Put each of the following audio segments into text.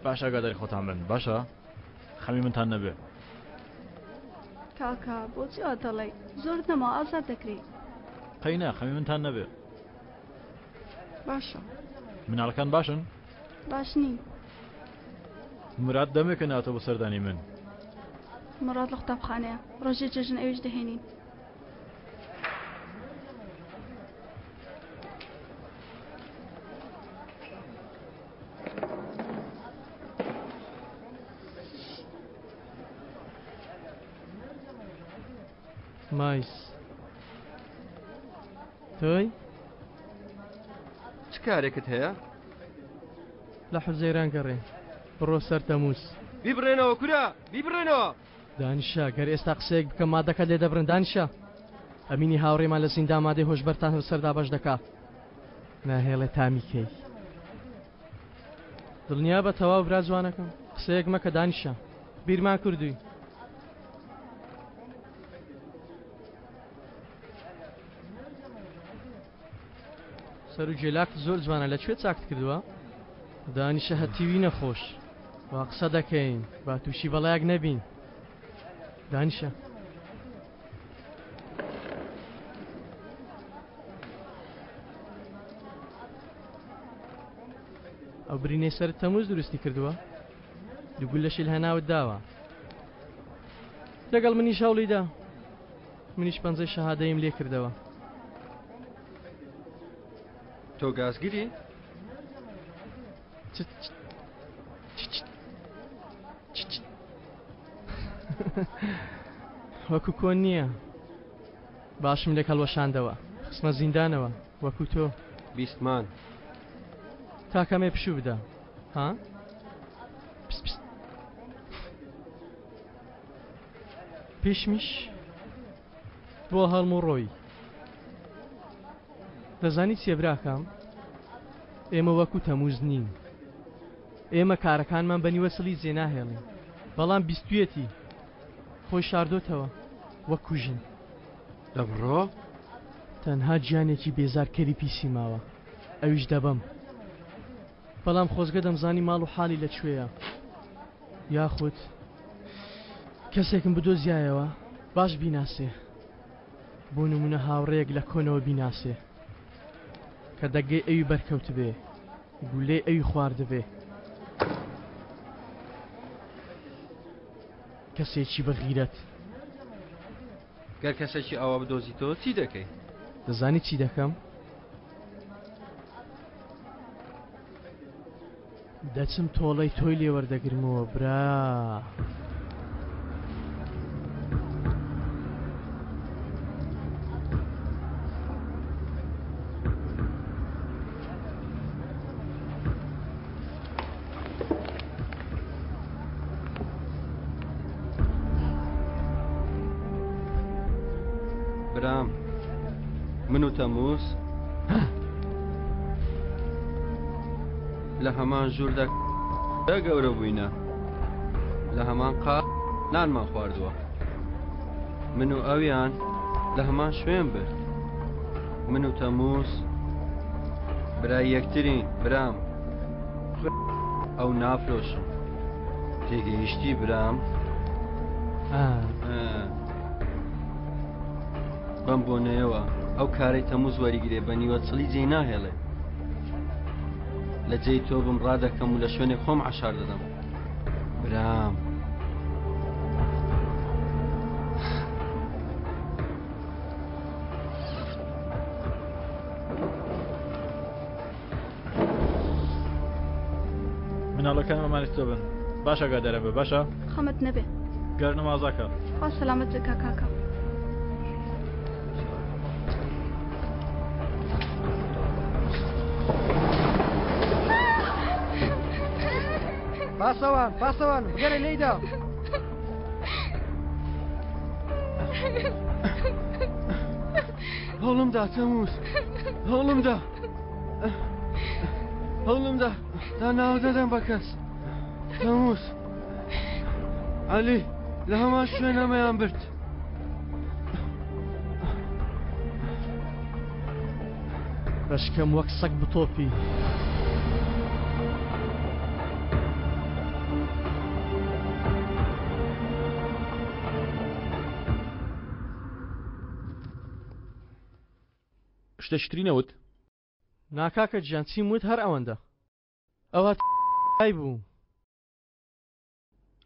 باش ئاگاداری خۆتان بن باشە خەمی منتان نەبێ. کاکە بۆچی وا دەڵێی زۆرت نەماوە ئازاد دەکرێی. قەینا خەمی منتان نەبێ. باشە. مناڵەکان باشن؟ باش نین. مراد دەمێکە ناتۆ بۆ سەردانی من. مراد لە قوتابخانەیە ڕۆژێ جەژن ئەویش دەهێنین. مایس تۆی؟ چ کارێکت هەیە؟ لە حوزەیران گەڕێ بڕۆ سەر تەمووز. بیبڕێنەوە کورە بیبڕێنەوە. دانیشە گەر ئێستا قسەیەک بکەم مادەکەت لێ دەبرن دانیشە ئەمینی هاوڕێمان لە زیندان مادەی هۆشبەرتان بەسەر دابەش دەکا ناهێڵێ تامی کەی دڵنیا بە تەواو برا جوانەکەم قسەیەک مەکە دانیشە بیرمان کردووی سەر و گێلاکت زۆر جوانە لە کوێ چاکت کردووە؟ دانیشە هەتیوی نەخۆش وا قسە دەکەین با تووشی بەڵایەک نەبین دانیشە. ئەو برینەی سەر تەموز دروستی کردووە دوو لەشی لە هەناوت داوە لەگەڵ منیش هەوڵیدا منیش پەنجەی شەهادەیم لێ کردەوە. تۆ گازگری؟ وەکو کۆن نییە باشم لێک هەڵوەشاندەوە خستمە زیندانەوە وەکو تۆ بیستمان تا کەمێ پشوو بدە ها پس پس پیشمیش بۆ هەڵم و ڕۆی دەزانی چیە براکەم ئێمە وەکو تەموز نین ئێمە کارەکانمان بە نیوە سڵی جێناهێڵین بەڵام بیستویەتی خۆی شاردۆتەوە وەکو ژن دەبڕۆ تەنها گیانێکی بێزارکەری پیسی ماوە ئەویش دەبەم بەڵام خۆزگە دەمزانی ماڵ و حاڵی لە کوێیە یاخود کەسێکم بدۆزیایەوە باش بیناسێ بۆ نمونە هاوڕێیەک لە کۆنەوە بیناسێ کە دەگەی ئەوی بەرکەوتبێ گولەی ئەوی خواردبێ کەسێکی بە غیرەت. گەر کەسێکی ئاوا بدۆزیتەوە چی دەکەی؟ دەزانی چی دەکەم؟ دەچم تۆڵەی تۆی لێ وەردەگرمەوە برا. برام من و تەمووز لە هەمان ژووردا گەورە بووینە لە هەمان قا نانمان خواردووە من و ئەویان لە هەمان شوێن برد من و تەمووز برای یەکترین برام ئەو نافرۆشم تێگەیشتی برام بەم بۆنەیەوە ئەو کارەی تەموز وەریگرێ بە نیوە چڵی جێی ناهێڵێ لە جێی تۆ بم ڕادەکەم و لە شوێنێک خۆم عشار دەدەم برام. مناڵەکان ئەمانەتی تۆ بن باش ئاگادارە بە باشە خەمت نەبێ گەر نمازەکە خوا سەلامەت بکا کاکە. پاسەوان پاسەوان بگەرە لێیدا هەوڵمدا تەموز هەوڵمدا هەوڵمدا تا ناو دەدەم بە کەس تەموز عەلی لە هەمان شوێن ئەمەیان برد بەشکەم وەک سەگ بتۆپی. شتێکی تری نەوت؟ نا کاکە گیان چیم وت هەر ئەوەندە. ئەو هەتای بوو.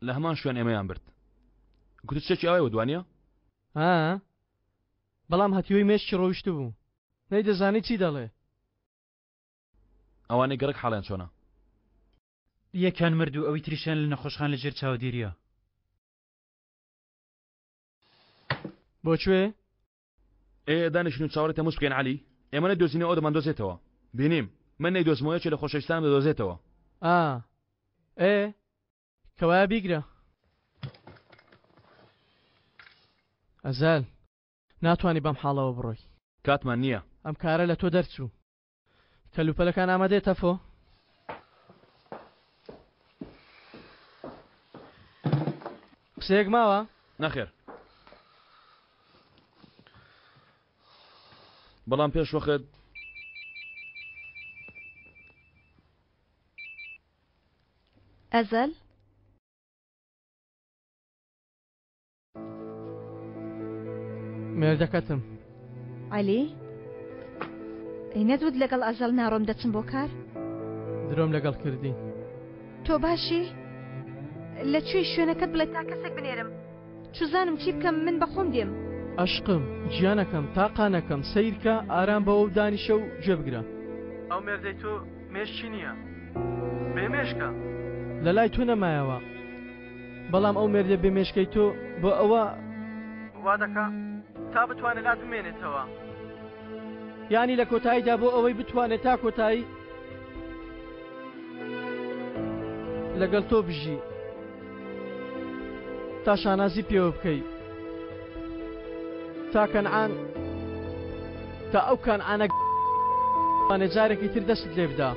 لە هەمان شوێن ئێمەیان برد. گوتت شتێکی ئاوای وت وانییە؟ ها بەڵام هەتیوەی مێشکی ڕۆیشتبوو. نەیدەزانی چی دەڵێ. ئەوانەی گەڕەک حاڵیان چۆنە؟ یەکیان مرد و ئەوی تریشیان لە نەخۆشخانە لە ژێر چاودێرییە. بۆ کوێ؟ ئێ دانیشن و چاوەڕێی تەمووز بکەین عەلی، ئێمە نەیدۆزینەوە ئەو دەماندۆزێتەوە. بینیم، من نەیدۆزمەوە یەکێ لە خۆشەویستانم دەدۆزێتەوە. ئا. ئێ کەوایە بیگرە. ئەزەل، ناتوانی بەم حاڵەوە بڕۆی. کاتمان نییە. ئەم کارە لە تۆ دەرچوو. کەلوپەلەکان ئامادەیە تەفۆ؟ قسەیەک ماوە؟ نەخێر. بەڵام پێش وەخت ئەزەل؟ مێردەکەتم. عەلی، ئەی نەتوت لەگەڵ ئەزەڵ ناڕۆم دەچم بۆ کار؟ درۆم لەگەڵ کردی. تۆ باشی؟ لە کوێی شوێنەکەت بڵێ تا کەسێک بنێرم. چوزانم چی بکەم من بە خۆم دێم. ئەشقم، گیانەکەم، تاقانەکەم، سەیرکە، ئارام بەوە و دانیشە و گوێ بگرە. ئەو مێردەی تۆ مێشکی نییە. بێ مێشکە. لە لای تۆ نەمایەوە. بەڵام ئەو مێردە بێ مێشکەی تۆ بۆ ئەوە وا دەکا تا بتوانێت لات بمێنێتەوە یانی لە کۆتاییدا بۆ ئەوەی بتوانێت تا کۆتایی لەگەڵ تۆ بژی تا شانازی پێوە بکەی تا کەنعان تا ئەو کەنعانە جارێکی تر دەست لێ بدا.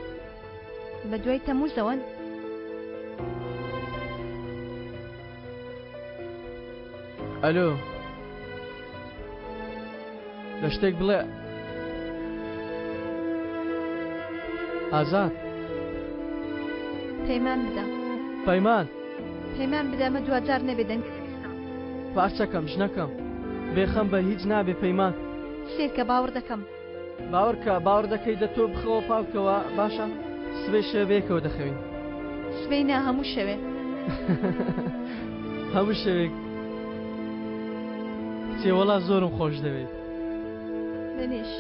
بە دوای تەمووزەوەن؟ ئەلۆ لە شتێک بڵێ ئازاد پەیمان بدە پەیمان پەیمان بدە ئەمە دواجار نەبێ دەنگت بیستم پارچەکەم ژنەکەم بێخەم بە هیچ نابێ پەیمان سێرکە باوەڕ دەکەم باوەڕکە باوەڕ دەکەی دە تۆ بخەوە پاڵکەوە باشە سبەی شەوێ بەیەکەوە دەخەوین. سبەی نا هەموو شەوێ. هەموو شەوێک کچێ وەڵا زۆرم خۆش دەوێیت. منیش.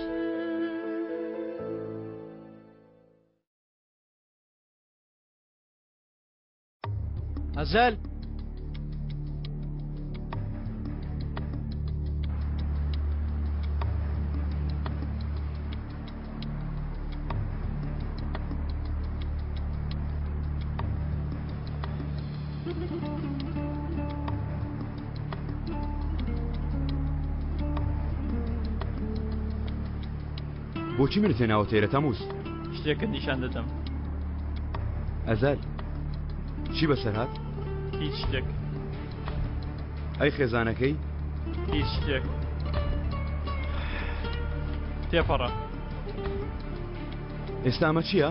ئەزەل. بۆچی منت هێناوە تێرە تەموز؟ شتێکت نیشان دەدەم. ئەزەل چی بەسەر هات؟ هیچ شتێک. ئەی خێزانەکەی؟ هیچ شتێک. تێپەڕە. ئێستا ئەمە چییە؟